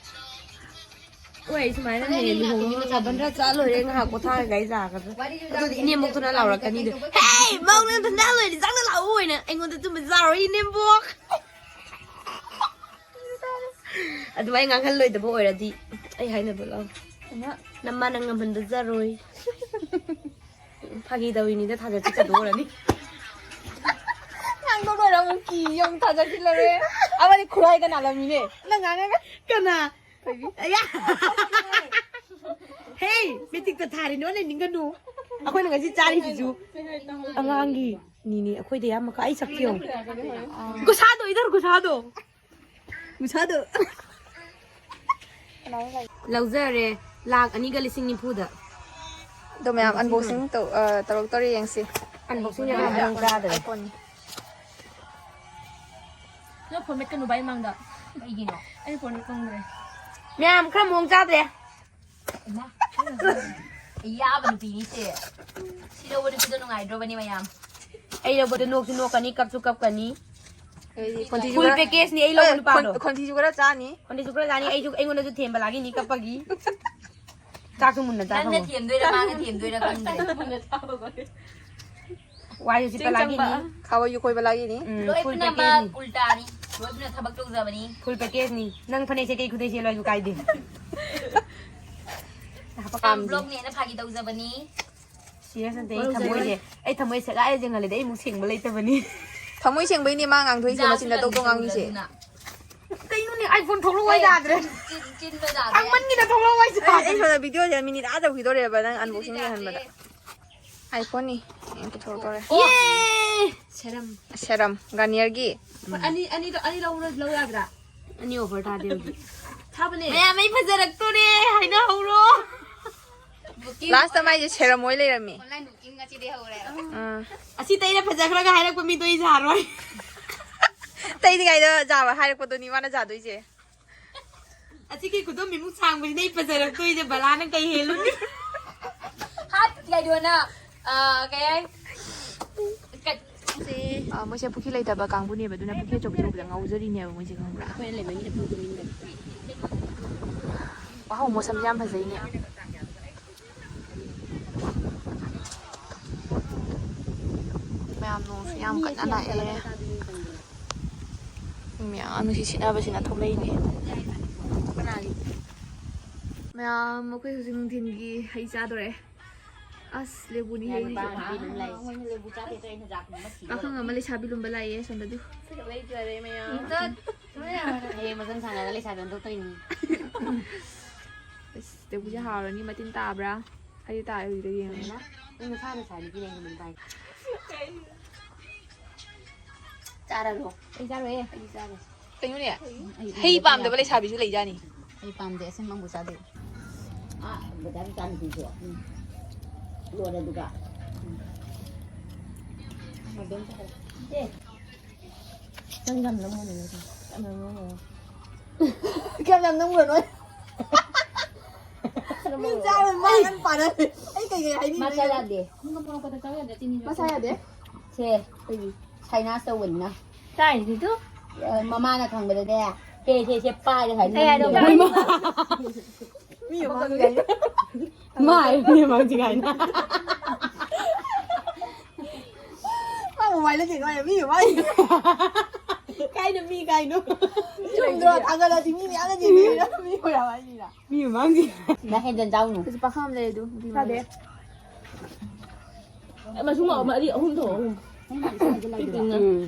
ꯍꯣꯏ, ꯁꯨꯃꯥꯏꯅ ꯍꯌꯦꯡ ꯂꯨꯍꯣꯡꯕ ꯃꯆꯥ ꯕꯟꯗ꯭ꯔꯥ ꯆꯥ ꯂꯣꯏꯔꯦ, ꯉꯥꯏꯍꯥꯛ ꯄꯣꯊꯥꯔꯒ ꯑꯩ ꯂꯥꯛꯀꯗ꯭ꯔꯥ? ꯑꯗꯨꯗꯤ ꯏꯅꯦꯝꯕꯣꯛꯇꯨꯅ ꯂꯥꯎꯔꯛꯀꯅꯤꯗꯣ, "ꯍꯦ, ꯃꯧ ꯅꯪ ꯕꯟꯗ꯭ꯔꯥ ꯂꯣꯏꯔꯦ, ꯆꯪꯅ ꯂꯥꯛꯑꯣ" ꯍꯥꯏꯅ ꯑꯩꯉꯣꯟꯗ ꯆꯨꯝꯕ ꯆꯥꯔꯣꯏ, ꯏꯅꯦꯝꯕꯣꯛ꯫ ꯑꯗꯨꯃꯥꯏꯅ ꯉꯥꯡꯍꯜꯂꯣꯏꯗꯕ ꯑꯣꯏꯔꯗꯤ ꯑꯩ ꯍꯥꯏꯅꯕ ꯂꯥꯛꯑꯣ꯫ ꯏꯃꯥ꯫ ꯅꯃꯥ ꯅꯪ ꯉꯝꯍꯟꯕꯖꯔꯣꯏ꯫ ꯐꯥꯒꯤ ꯇꯧꯔꯤꯅꯤꯗ, ꯊꯥꯖ ꯆꯤꯠꯆꯗꯣ ꯑꯣꯏꯔꯅꯤ꯫ ꯉꯥꯡꯗꯣ ꯂꯣꯏꯔ ꯑꯃꯨꯛ ꯀꯤ ꯑꯃꯨꯛ ꯊꯥꯖꯈꯤꯜꯂꯔꯦ꯫ ꯑꯃꯗꯤ ꯈꯨꯔꯥꯏꯒ ꯅꯥꯜꯂꯝꯃꯤꯅꯦ꯫ ꯅꯪ ꯉꯥꯡꯉꯒ꯫ ꯀꯅꯥ? ꯊꯣꯏꯕꯤ꯫ ꯑꯌꯥ! ꯍꯦ! ꯃꯤꯇꯤꯛꯇ ꯊꯥꯔꯤ ꯅꯣ ꯂꯩꯅꯤꯡꯒꯅꯨ꯫ ꯑꯩꯈꯣꯏꯅ ꯉꯁꯤ ꯆꯥꯔꯤꯁꯤꯁꯨ ꯑꯉꯥꯡꯒꯤ ꯅꯤꯅꯦ꯫ ꯑꯩꯈꯣꯏꯗ ꯌꯥꯝ ꯃꯈꯥ ꯑꯩ ꯁꯛꯁꯤ ꯌꯦꯡꯉꯨ꯫ ꯒꯨꯁꯥꯗꯣ, ꯏꯙꯔ ꯒꯨꯁꯥꯗꯣ꯫ ꯒꯨꯁꯥꯗꯣ꯫ ꯂꯧꯖꯔꯦ, ꯂꯥꯛ ꯑꯅꯤꯒ ꯂꯤꯁꯤꯡ ꯅꯤꯐꯨꯗ꯫ ꯑꯗꯣ ꯃꯌꯥꯝ unboxing ꯇꯧ-, ꯑ, ꯇꯧꯔꯛꯇꯣꯔꯦ ꯌꯦꯡꯁꯤ꯫ Unboxing ꯌꯥꯝ ꯃꯑꯣꯡ ꯆꯥꯗ꯭ꯔꯦ꯫ iPhone꯫ ꯅꯪ ꯐꯣꯟ ꯃꯦꯠꯀꯅꯨ ꯚꯥꯏ ꯃꯥꯡꯗ꯫ ꯀꯩꯒꯤꯅꯣ? ꯑꯩ ꯐꯣꯟ ꯃꯦꯠ ꯐꯪꯗ꯭ꯔꯦ꯫ ꯃꯌꯥꯝ ꯈꯔ ꯃꯑꯣꯡ ꯆꯥꯗ꯭ꯔꯦ꯫ ꯏꯃꯥ, ꯌꯥꯕ ꯅꯨꯄꯤꯅꯤ ꯁꯦ꯫ ꯁꯤ ꯂꯧꯕ ꯅꯨꯄꯤꯗꯣ ꯅꯨꯡꯉꯥꯏꯗ꯭ꯔꯣꯕꯅꯤ ꯃꯌꯥꯝ? ꯑꯩ ꯂꯧꯕꯗ ꯅꯣꯛꯁꯨ ꯅꯣꯛꯀꯅꯤ, ꯀꯞꯁꯨ ꯀꯞꯀꯅꯤ꯫ ꯑꯩꯗꯤ ꯈꯣꯟꯊꯤꯁꯨ full ꯈꯔ, packageꯅꯤ ꯑꯩ ꯂꯧꯕ ꯑꯦ, ꯅꯨꯄꯥꯗꯣ꯫ ꯈꯣꯟ-, ꯈꯣꯟꯊꯤꯁꯨ ꯈꯔ ꯆꯥꯅꯤ꯫ ꯈꯣꯟꯊꯤꯁꯨ ꯈꯔ ꯆꯥꯅꯤ, ꯑꯩꯁꯨ, ꯑꯩꯉꯣꯟꯗꯁꯨ ꯊꯦꯝꯕ ꯂꯥꯛꯈꯤꯅꯤ ꯀꯞꯄꯒꯤ꯫ ꯆꯥꯛꯁꯨ ꯃꯨꯟꯅ ꯆꯥ ꯅꯪꯅ ꯊꯝꯃꯣ꯫ ꯊꯦꯝꯗꯣꯏꯔꯥ ꯃꯥꯅ ꯊꯦꯝꯗꯣꯏꯔꯥ ꯈꯪꯗ꯭ꯔꯦ꯫ ꯋꯥꯏꯁꯨ ꯁꯤꯠꯄ ꯂꯥꯛꯈꯤꯅꯤ꯫ ꯈꯥꯕ ꯌꯨ ꯀꯣꯏꯕ ꯂꯥꯛꯏꯅꯤ꯫ ꯎꯝ, full ꯂꯣꯏꯅꯃꯛ package ꯅꯤ꯫ ꯎꯜꯇꯥꯅꯤ꯫ ꯂꯣꯏꯅ ꯊꯕꯛ ꯇꯧꯖꯕꯅꯤ꯫ Full package ꯅꯤ꯫ ꯅꯪ ꯐꯅꯦꯛꯁꯦ ꯀꯩ ꯈꯨꯗꯩ ꯁꯦꯠꯂꯣ ꯍꯥꯏꯁꯨ ꯀꯥꯏꯗꯦ꯫ ꯄꯥꯝ ꯕ꯭ꯂꯣꯛꯅꯦꯅ ꯐꯥꯒꯤ ꯇꯧꯖꯕꯅꯤ꯫ Serious ꯅꯠꯇꯦ, ꯑꯩ ꯊꯃꯣꯏꯁꯦ, ꯑꯩ ꯊꯃꯣꯏ ꯁꯦꯒꯥꯏꯔ ꯌꯦꯡꯍꯜꯂꯗꯤ ꯑꯩ ꯑꯃꯨꯛ ꯁꯦꯡꯕ ꯂꯩꯇꯕꯅꯤ꯫ ꯊꯃꯣꯏ ꯁꯦꯡꯕꯩꯅꯦ ꯃꯥ ꯉꯥꯡꯊꯣꯛꯏꯁꯦ, ꯃꯆꯤꯟ ꯅꯇꯧꯗꯣ ꯉꯥꯡꯉꯤꯁꯦ꯫ ꯀꯩꯅꯣꯅꯦ, iPhone ꯊꯣꯛꯂꯛꯑꯣ ꯌꯥꯗ꯭ꯔꯦ꯫ ꯆꯤꯟ- ꯆꯤꯟꯕ ꯌꯥꯗ꯭ꯔꯦ꯫ ꯉꯥꯡꯃꯟꯒꯤꯗ ꯊꯣꯛꯂꯛꯑꯣ ꯍꯥꯏꯁꯦ꯫ ꯑꯩ ꯑꯩ ꯁꯣꯝꯗ videoꯁꯦ minute ꯑꯥ ꯇꯧꯈꯤꯗꯣꯔꯦꯕ ꯅꯪ unboxing ꯌꯦꯡꯍꯟꯕꯗ꯫ iPhoneꯅꯤ꯫ ꯌꯦꯡ ꯄꯨꯊꯣꯔꯛꯇꯧꯔꯦ꯫ ꯌꯦ! Serum꯫ Serum Garnierꯒꯤ꯫ ꯑꯅꯤ ꯑꯅꯤꯗꯣ ꯑꯅꯤ ꯂꯧꯔ ꯂꯧ ꯌꯥꯗ꯭ꯔꯥ? ꯑꯅꯤ offer ꯊꯥꯗꯦ ꯍꯧꯖꯤꯛ꯫ ꯊꯥꯕꯅꯦ꯫ ꯃꯌꯥꯝ ꯑꯩ ꯐꯖꯔꯛꯇꯣꯔꯦ ꯍꯥꯏꯅꯍꯧꯔꯣ꯫ Lastꯇ ꯃꯥꯏꯁꯦ serum ꯑꯣꯏ ꯂꯩꯔꯝꯃꯤ꯫ Online booking ꯉꯁꯤꯗꯤ ꯍꯧꯔꯦ꯫ ꯑꯥ꯫ ꯑꯁꯤ ꯇꯩꯔ ꯐꯖꯈ꯭ꯔꯒ ꯍꯥꯏꯔꯛꯄ ꯃꯤꯗꯣ ꯑꯩ ꯌꯥꯔꯣꯏ꯫ ꯇꯩꯗ꯭ꯔꯤꯉꯩꯗ ꯌꯥꯕ ꯍꯥꯏꯔꯛꯄꯗꯨꯅꯤ ꯃꯥꯅ ꯌꯥꯗꯣꯏꯁꯦ꯫ ꯑꯁꯤꯒꯤ ꯈꯨꯗꯣꯝꯕꯤꯃꯨꯛ ꯁꯥꯡꯕꯁꯤꯅ ꯑꯩ ꯐꯖꯔꯛꯇꯣꯏꯁꯦ꯫ ꯕꯂꯥꯅ ꯀꯩ ꯍꯦꯜꯂꯨꯅꯤ? ꯍꯥꯠ ꯀꯩꯗꯣꯅ ꯀꯩ ꯍꯥꯏ? ꯑ, ꯃꯣꯏꯁꯦ ꯄꯨꯈ꯭ꯔꯤ ꯂꯩꯇꯕ ꯀꯥꯡꯕꯨꯅꯦꯕ, ꯑꯗꯨꯅ ꯄꯨꯈ꯭ꯔꯤ ꯑꯆꯧꯕ ꯑꯆꯧꯕꯗ ꯉꯥꯎꯖꯔꯤꯅꯦꯕ ꯃꯣꯏꯁꯦ, ꯈꯪꯕ꯭ꯔꯥ? ꯑꯩꯈꯣꯏꯅ ꯂꯩꯕꯒꯤꯗ ꯄꯨꯈ꯭ꯔꯤ ꯃꯅꯤꯡꯗ꯫ Wow, ꯃꯣꯁꯝꯁꯦ ꯌꯥꯝ ꯐꯖꯩꯅꯦ꯫ ꯃꯌꯥꯝ ꯅꯣꯡꯁꯨ ꯌꯥꯝ ꯀꯟꯅ ꯂꯥꯛꯑꯦ꯫ ꯃꯌꯥꯝ ꯅꯨꯡꯁꯤꯠ ꯁꯤꯠꯅꯕꯁꯤꯅ ꯊꯣꯛꯂꯛꯏꯅꯦ꯫ ꯃꯌꯥꯝ ꯑꯩꯈꯣꯏ ꯍꯧꯖꯤꯛ ꯅꯨꯡꯊꯤꯟꯒꯤ ꯍꯩ ꯆꯥꯗꯣꯔꯦ꯫ ꯑꯁ, ꯂꯦꯕꯨꯅꯤ ꯍꯩꯁꯦ꯫ ꯄꯥꯈꯪ ꯑꯃ ꯂꯩꯁꯥꯕꯤ ꯂꯨꯝꯕ ꯂꯥꯛꯑꯦ ꯁꯣꯝꯗꯗꯤ꯫ ꯍꯌꯦꯡ ꯃꯊꯪ ꯁꯥꯟꯅꯔꯒ ꯂꯩꯁꯥꯕꯤ ꯑꯣꯟꯊꯣꯛꯇꯣꯏꯅꯤ꯫ ꯑꯁ, ꯂꯦꯕꯨꯁꯦ ꯍꯥꯎꯔꯅꯤ, ꯃꯇꯤꯟ ꯇꯥꯕ꯭ꯔꯥ? ꯑꯩꯗꯤ ꯇꯥꯔꯦ ꯍꯧꯖꯤꯛꯇ ꯌꯦꯡꯉꯒ꯫ ꯅꯪ ꯅꯁꯥ ꯅꯁꯥ ꯅꯨꯄꯤ ꯂꯩ ꯍꯦꯟꯕ ꯅꯨꯄꯥ꯫ ꯆꯥꯔꯔꯣ꯫ ꯑꯩ ꯆꯥꯔꯣꯏꯌꯦ꯫ ꯑꯩꯗꯤ ꯆꯥꯔꯣꯏ꯫ ꯀꯩꯅꯣꯅꯦ? ꯍꯩ ꯄꯥꯝꯗꯕ ꯂꯩꯁꯥꯕꯤꯁꯨ ꯂꯩꯖꯥꯅꯤ꯫ ꯑꯩ ꯄꯥꯝꯗꯦ, ꯑꯁꯤꯟꯕ ꯑꯃꯕꯨ ꯆꯥꯗꯦ꯫ ꯑꯥ, ꯕꯖꯥꯔ ꯃꯆꯥ ꯅꯨꯄꯤꯁꯨ꯫ ꯎꯝ꯫ ꯂꯣꯏꯔꯦ ꯑꯗꯨꯒ꯫ ꯎꯝ꯫ ꯑꯗꯨꯝ ꯆꯥꯔꯦ꯫ ꯑꯦ꯫ ꯅꯪ ꯌꯥꯝ ꯂꯧꯅꯨ, ꯌꯥꯝ ꯂꯧꯅꯨ꯫ ꯀꯌꯥꯝ ꯌꯥꯝ ꯅꯝꯈ꯭ꯔꯅꯣ? ꯃꯤ ꯆꯥꯔꯣꯏ, ꯃꯥ ꯅꯪ ꯄꯥꯟꯅꯗꯦ꯫ ꯑꯩ ꯀꯩꯀꯩ ꯍꯥꯏꯅꯤꯡꯗꯣꯏꯅꯣ? ꯃꯥ ꯆꯥ ꯌꯥꯗꯦ꯫ ꯃꯁꯥ ꯌꯥꯗꯦ? ꯁꯦ, ꯑꯩꯈꯣꯏꯒꯤ sinus ꯇꯧꯕꯅꯤꯅ꯫ ꯆꯥꯔꯤꯁꯤꯗꯤ ꯇꯨ꯫ ꯑ, ꯃꯃꯥꯅ ꯈꯪꯕꯗꯅꯦ, ꯁꯦ, ꯁꯦ, ꯁꯦ, ꯄꯥꯏꯔꯦ ꯍꯥꯏꯅꯤ꯫ ꯀꯩ ꯍꯥꯏꯅꯣ? ꯃꯤ ꯃꯃꯥꯡꯗ ꯃꯥ ꯍꯥꯏꯕꯅꯦ ꯃꯥꯡꯖꯤꯡ ꯍꯥꯏꯅ꯫ ꯃꯥ mobile ꯂꯩꯇꯦ ꯀꯃꯥꯏꯅ ꯃꯤ ꯃꯃꯥꯡ? ꯀꯥꯏꯅ ꯃꯤ ꯀꯥꯏꯅꯣ? ꯆꯨꯝꯗ꯭ꯔꯣ? ꯊꯥꯒꯠꯂꯗꯤ ꯃꯤ ꯃꯌꯥꯝꯅ ꯌꯦꯡꯕꯤꯔ ꯃꯤ ꯑꯣꯏꯔꯝꯃꯅꯤꯅ꯫ ꯃꯤ ꯃꯃꯥꯡꯒꯤ꯫ ꯅꯪ ꯍꯦꯟꯖꯟ ꯆꯥꯎꯅꯨ꯫ ꯍꯧꯖꯤꯛ ꯄꯥꯈꯪ ꯑꯃ ꯂꯩ ꯑꯗꯨ꯫ ꯆꯥꯗꯦ꯫ ꯃꯁꯨꯡ ꯑꯃ ꯑꯅꯤ ꯑꯍꯨꯝ ꯊꯣꯛ ꯑꯍꯨꯝ꯫ ꯄꯤꯛ ꯄꯤꯛꯅ꯫ ꯎꯝ꯫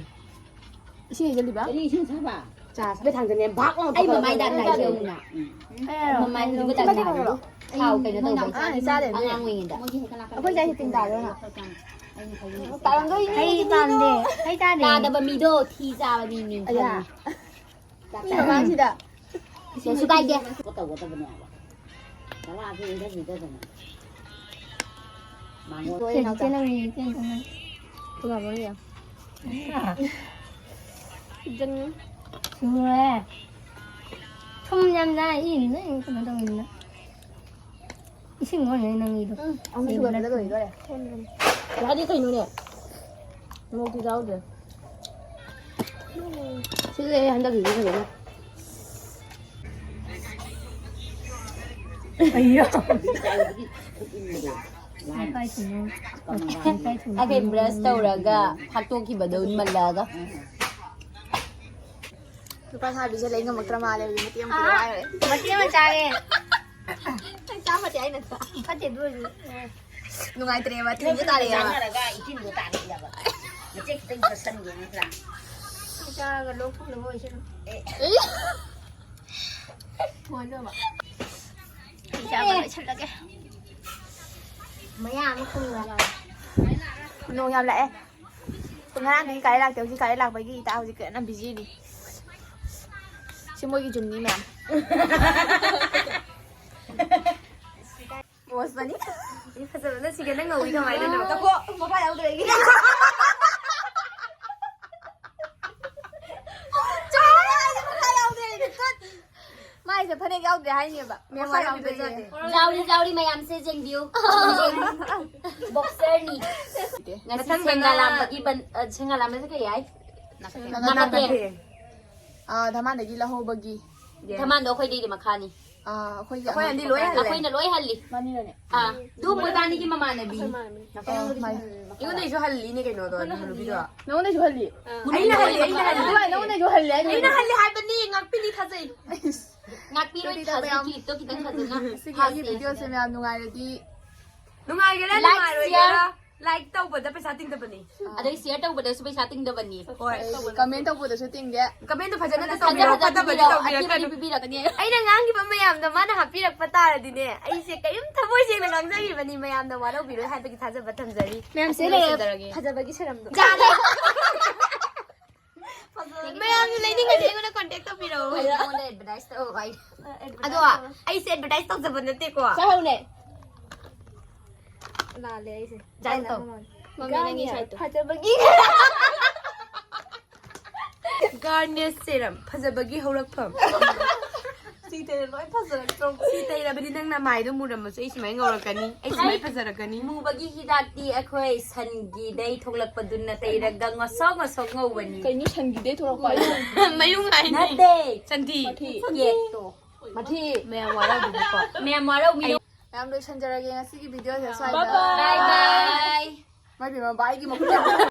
ꯏꯁꯤꯡ ꯍꯩꯖꯜꯂꯤꯕ? ꯀꯔꯤ ꯏꯁꯤꯡ ꯁꯥꯕ? ꯆꯥ ꯁꯥꯕ ꯊꯥꯡꯗꯅꯦ ꯚꯥꯛ ꯂꯥꯎꯅ ꯑꯩ ꯃꯃꯥꯏ ꯊꯥꯡꯒꯠꯂꯒ ꯗꯥꯛ ꯂꯩꯔꯦ꯫ ꯂꯩꯔꯦ꯫ ꯎꯝ꯫ ꯑꯦ, ꯃꯃꯥꯏ ꯍꯧꯖꯤꯛ ꯃꯃꯥꯏ ꯗꯥꯛ ꯂꯩꯔꯦ꯫ ꯊꯥꯡꯒꯠꯂꯦ꯫ ꯊꯥꯎ ꯀꯩꯅꯣ ꯇꯧꯕ꯫ ꯑꯉꯥꯡ ꯆꯥꯗꯦ꯫ ꯑꯉꯥꯡ ꯑꯣꯏꯔꯤꯉꯩꯗ꯫ ꯑꯩꯈꯣꯏ ꯆꯥꯏꯁꯤ ꯇꯤꯟ ꯇꯥꯗꯣꯏꯅ꯫ ꯇꯥꯔꯝꯗꯣꯏꯅꯤ꯫ ꯍꯩ ꯄꯥꯝꯗꯦ꯫ ꯍꯩ ꯆꯥꯗꯦ꯫ ꯇꯥꯗꯕ ꯃꯤꯗꯣ ꯊꯤ ꯆꯥꯕ ꯃꯤꯅꯤ꯫ ꯑꯌꯥ꯫ ꯃꯤ ꯃꯃꯥꯡꯁꯤꯗ꯫ ꯀꯩꯁꯨ ꯀꯥꯏꯗꯦ꯫ ꯇꯧꯒꯗꯕꯅꯦ ꯍꯥꯏꯕ꯫ ꯆꯂꯥꯛꯑꯁꯨ ꯏꯟꯖꯟꯕꯤꯗꯗꯅ꯫ ꯃꯥꯡꯒꯣꯟ ꯁꯦ, ꯆꯦ ꯅꯪꯒꯤ ꯆꯦ ꯅꯪꯒꯤ꯫ ꯊꯨꯝ ꯌꯥꯝꯃꯝꯅꯤ ꯌꯥꯝ꯫ ꯁꯨꯔꯦ꯫ ꯊꯨꯝ ꯌꯥꯝ ꯆꯥꯏ, ꯏ ꯅꯪ ꯀꯩꯅꯣ ꯇꯧꯋꯤꯗꯨꯅ꯫ ꯏꯁꯤꯡ ꯑꯣꯏꯔꯦ ꯅꯪꯒꯤꯗꯣ꯫ ꯎꯝ, ꯑꯃꯨꯛ ꯁꯨꯒꯠꯄꯗ ꯂꯣꯏꯗꯣꯔꯦ꯫ ꯌꯥꯗꯦ ꯀꯩꯅꯣꯅꯦ? ꯃꯣꯔꯣꯛꯇꯤ ꯆꯥꯍꯧꯗ꯭ꯔꯦ꯫ ꯁꯤꯗꯤ ꯑꯩ ꯍꯟꯗꯛꯀꯤꯗꯤ ꯐꯖꯅ꯫ ꯑꯩꯌꯣ꯫ ꯏꯀꯥꯏ ꯊꯨꯝꯅꯣ꯫ ꯏꯀꯥꯏ ꯊꯨꯝꯅꯣ꯫ ꯑꯩꯈꯣꯏ brush ꯇꯧꯔꯒ ꯐꯥꯛꯇꯣꯛꯈꯤꯕꯗꯣ ꯃꯜꯂꯛꯑꯒ꯫ ꯂꯨꯄꯥ ꯁꯥꯕꯤꯁꯦ ꯂꯩ ꯉꯝꯃꯛꯇ꯭ꯔ ꯃꯥꯜꯂꯦ, ꯍꯧꯖꯤꯛ ꯃꯇꯦꯛ ꯑꯃ ꯄꯤꯔꯛꯑꯣ ꯍꯥꯏꯔꯦ꯫ ꯃꯇꯦꯛ ꯑꯃ ꯆꯥꯔꯦ꯫ ꯅꯪ ꯆꯥꯝꯃꯗꯤ ꯑꯩꯅ ꯆꯥ-, ꯐꯠꯇꯦ ꯑꯗꯨ ꯑꯣꯏꯔꯁꯨ꯫ ꯅꯨꯡꯉꯥꯏꯇ꯭ꯔꯦꯕ, ꯊꯤꯟꯒꯦ ꯇꯥꯔꯦꯕ꯫ ꯆꯥꯟꯅꯔꯒ ꯏꯆꯤꯟꯗꯣ ꯇꯥꯔꯛꯏꯔꯕ? ꯃꯆꯦ ꯈꯤꯇꯪ ꯆꯠꯁꯟꯒꯦ ꯅꯠꯇ꯭ꯔꯥ? ꯆꯥꯔꯒ ꯂꯣꯛ ꯊꯨꯡꯅꯕ ꯑꯣꯏꯁꯅꯨ꯫ ꯑꯦ꯫ ꯊꯣꯏꯗꯧꯕ꯫ ꯑꯩ ꯆꯥꯕ ꯂꯣꯏꯁꯜꯂꯒꯦ꯫ ꯃꯌꯥ ꯑꯃ ꯈꯨꯝꯈ꯭ꯔꯦ꯫ ꯅꯣꯡ ꯌꯥꯝ ꯂꯥꯛꯑꯦ꯫ ꯉꯔꯥꯡꯗꯒꯤ ꯀꯥꯔꯦꯟ ꯂꯥꯛꯇꯦ, ꯍꯧꯖꯤꯛ ꯀꯥꯔꯦꯟ ꯂꯥꯛꯄꯒꯤ ꯏꯇꯥ ꯍꯧꯖꯤꯛ ꯀꯟꯅ busy ꯅꯤ꯫ ꯁꯤ ꯃꯣꯏꯒꯤ ꯖꯨꯟꯅꯤ ꯃꯌꯥꯝ꯫ ꯄꯣꯁ ꯃꯅꯤ꯫ ꯐꯖꯕꯅ ꯁꯤꯒꯦ, ꯅꯪ ꯉꯧꯏ ꯀꯃꯥꯏꯅꯅꯣ? ꯇꯀꯣ, ꯃꯈꯥ ꯌꯥꯎꯗ꯭ꯔꯦ ꯑꯩꯒꯤ꯫ ꯆꯥꯎꯔꯦ, ꯑꯩꯒꯤ ꯃꯈꯥ ꯌꯥꯎꯗ꯭ꯔꯦ ꯑꯩꯒꯤ꯫ ꯇꯠ꯫ ꯃꯥꯏꯁꯦ ꯐꯅꯦꯛ ꯌꯥꯎꯗ꯭ꯔꯦ ꯍꯥꯏꯅꯦꯕ꯫ ꯃꯈꯥ ꯌꯥꯎꯗ꯭ꯔꯦ꯫ ꯖꯥꯎꯔꯤ, ꯖꯥꯎꯔꯤ ꯃꯌꯥꯝꯁꯦ ꯌꯦꯡꯕꯤꯌꯨ꯫ Boxer ꯅꯤ꯫ ꯉꯁꯤ ꯃꯊꯪꯗꯅ ꯁꯦꯡꯒꯥ ꯂꯥꯝꯕꯒꯤ ꯕꯟ-, ꯑ, ꯁꯦꯡꯒꯥ ꯂꯥꯝꯕꯁꯦ ꯀꯩ ꯍꯥꯏ? ꯅꯥꯀꯊꯦꯡ꯫ ꯅꯥꯀꯊꯦꯡ꯫ ꯑꯥ, ꯙꯃꯥꯟꯗꯒꯤ ꯂꯧꯍꯧꯕꯒꯤ꯫ ꯙꯃꯥꯟꯗꯣ ꯑꯩꯈꯣꯏꯗꯩꯗꯤ ꯃꯈꯥꯅꯤ꯫ ꯑꯥ, ꯑꯩꯈꯣꯏꯒꯤ ꯑꯩꯈꯣꯏ ꯑꯅꯤ ꯂꯣꯏ ꯍꯜꯂꯦ꯫ ꯑꯩꯈꯣꯏꯅ ꯂꯣꯏ ꯍꯜꯂꯤ꯫ ꯃꯥꯅꯤꯔꯅꯦ? ꯑꯥ, ꯑꯗꯨ ꯃꯣꯏꯕꯥꯅꯤꯒꯤ ꯃꯃꯥꯟꯅꯕꯤ꯫ ꯑꯣ, ꯃꯥꯏ꯫ ꯑꯩꯉꯣꯟꯗꯩꯁꯨ ꯍꯜꯂꯤꯅꯦ ꯀꯩꯅꯣꯗꯣ, ꯍꯜꯂꯤꯅꯦ꯫ ꯅꯨꯄꯤꯗꯣ꯫ ꯑꯥ꯫ ꯑꯩꯅ ꯍꯜꯂꯤ, ꯑꯩꯅ ꯍꯜꯂꯤ꯫ ꯑꯗꯨꯒ ꯅꯉꯣꯟꯗꯩꯁꯨ ꯍꯜꯂꯤ ꯍꯥꯏꯗꯣ꯫ ꯑꯩꯅ ꯍꯜꯂꯤ ꯍꯥꯏꯕꯅꯤ, ꯉꯥꯛꯄꯤꯅꯤ ꯊꯥꯖꯩ꯫ ꯉꯥꯛꯄꯤꯔꯣꯏ, ꯑꯗꯨꯗꯤ ꯊꯥꯖꯩ, ꯃꯌꯥꯝ clipꯇꯣ ꯈꯤꯇꯪ ꯐꯖꯅ ꯁꯤꯒꯤ ꯑꯩꯒꯤ ꯐꯥꯁꯦ꯫ Videoꯁꯦ ꯃꯌꯥꯝ ꯅꯨꯡꯉꯥꯏꯔꯗꯤ ꯅꯨꯡꯉꯥꯏꯒꯦꯔꯥ, like, ꯅꯨꯡꯉꯥꯏꯔꯣꯏꯒꯦꯔꯥ, share꯫ Like ꯇꯧꯕꯗ ꯄꯩꯁꯥ ꯇꯤꯡꯗꯕꯅꯤ꯫ ꯑꯗꯩ share ꯇꯧꯕꯗꯁꯨ ꯄꯩꯁꯥ ꯇꯤꯡꯗꯕꯅꯤ꯫ ꯍꯣꯏ꯫ Comment ꯇꯧꯕꯗꯁꯨ ꯇꯤꯡꯗꯦ꯫ Commentꯗꯣ ꯐꯖꯅ ꯐꯖ ꯇꯧꯕꯤꯔꯣ, ꯐꯖꯅ ꯐꯠꯇꯕꯗꯤ ꯄꯤꯕꯤꯔꯣ, ꯇꯧꯕꯤꯔꯛꯀꯅꯤ꯫ ꯑꯊꯤꯕꯗꯤ ꯄꯤꯕꯤꯔꯛꯀꯅꯤ꯫ ꯑꯩꯅ ꯉꯥꯡꯈꯤꯕ ꯃꯌꯥꯝꯗꯣ ꯃꯥꯅ ꯍꯥꯞꯄꯤꯔꯛꯄ ꯇꯥꯔꯗꯤꯅꯦ, ꯑꯩꯁꯦ ꯀꯔꯤꯝ ꯊꯃꯣꯏ ꯁꯦꯡꯅ ꯉꯥꯡꯖꯈꯤꯕꯅꯤ, ꯃꯌꯥꯝꯅ ꯋꯥꯔꯧꯕꯤꯔꯣꯏ ꯍꯥꯏꯕꯒꯤ ꯊꯥꯖꯕ ꯊꯝꯖꯔꯤ꯫ ꯃꯌꯥꯝ ꯁꯤ ꯑꯁꯤꯗ ꯂꯩꯔꯦ, ꯂꯣꯏꯁꯤꯟꯖꯔꯒꯦ꯫ ꯐꯖꯕꯒꯤ ꯁꯔꯝꯗꯣ꯫ ꯌꯥꯔꯦ꯫ ꯃꯌꯥꯝꯁꯨ ꯂꯩꯅꯤꯡꯉꯗꯤ ꯑꯩꯉꯣꯟꯗ contact ꯇꯧꯕꯤꯔꯛꯑꯣ꯫ ꯑꯩꯉꯣꯟꯗ advertise ꯇꯧ ꯍꯥꯏ꯫ ꯑꯗꯣ ꯑꯩꯁꯦ advertise ꯇꯧꯖꯕ ꯅꯠꯇꯦꯀꯣ꯫ ꯆꯥꯍꯧꯅꯦ꯫ ꯂꯥꯜꯂꯦ ꯑꯩꯁꯦ꯫ ꯖꯥꯏꯟ ꯇꯧ꯫ ꯃꯃꯤ ꯅꯪꯒꯤ ꯁꯥꯏꯠꯇꯣ꯫ ꯐꯖꯕꯒꯤ꯫ Garnier serum, ꯐꯖꯕꯒꯤ ꯍꯧꯔꯛꯐꯝ꯫ ꯁꯤ ꯇꯩꯔ ꯂꯣꯏ ꯐꯖꯔꯛꯇ꯭ꯔꯣ? ꯁꯤ ꯇꯩꯔꯕꯗꯤ ꯅꯪ ꯅꯃꯥꯏꯗꯣ ꯃꯨꯔꯝꯃꯁꯨ ꯑꯩ ꯁꯨꯃꯥꯏꯅ ꯉꯧꯔꯛꯀꯅꯤ꯫ ꯑꯩ ꯁꯨꯃꯥꯏꯅ ꯐꯖꯔꯛꯀꯅꯤ꯫ ꯃꯨꯕꯒꯤ ꯍꯤꯗꯥꯛꯇꯤ ꯑꯩꯈꯣꯏ ꯁꯟꯒꯤꯗꯩ ꯊꯣꯛꯂꯛꯄꯗꯨꯅ ꯇꯩꯔꯒ ꯉꯁꯣꯛ ꯉꯁꯣꯛ ꯉꯧꯕꯅꯤ꯫ ꯀꯩꯅꯣ ꯁꯟꯒꯤꯗꯩ ꯊꯣꯛꯂꯛꯄ ꯍꯥꯏꯁꯦ? ꯃꯌꯨꯡ ꯍꯥꯏꯅꯤ꯫ ꯅꯠꯇꯦ꯫ ꯁꯟꯊꯤ꯫ ꯃꯊꯤ꯫ ꯀꯦꯛꯇꯣ꯫ ꯃꯊꯤ꯫ ꯃꯌꯥꯝ ꯋꯥꯔꯧꯕꯤꯅꯨꯀꯣ꯫ ꯃꯌꯥꯝ ꯋꯥꯔꯧꯕꯤꯅꯨ꯫ ꯃꯌꯥꯝ ꯂꯣꯏꯁꯟꯖꯔꯒꯦ ꯉꯁꯤꯒꯤ videoꯁꯦ ꯁ꯭ꯋꯥꯏꯗ꯫ Bye bye꯫ Bye bye꯫ ꯃꯥꯏ ꯄꯦꯝꯃ, byeꯒꯤ ꯃꯈꯨꯟ ꯌꯥꯝ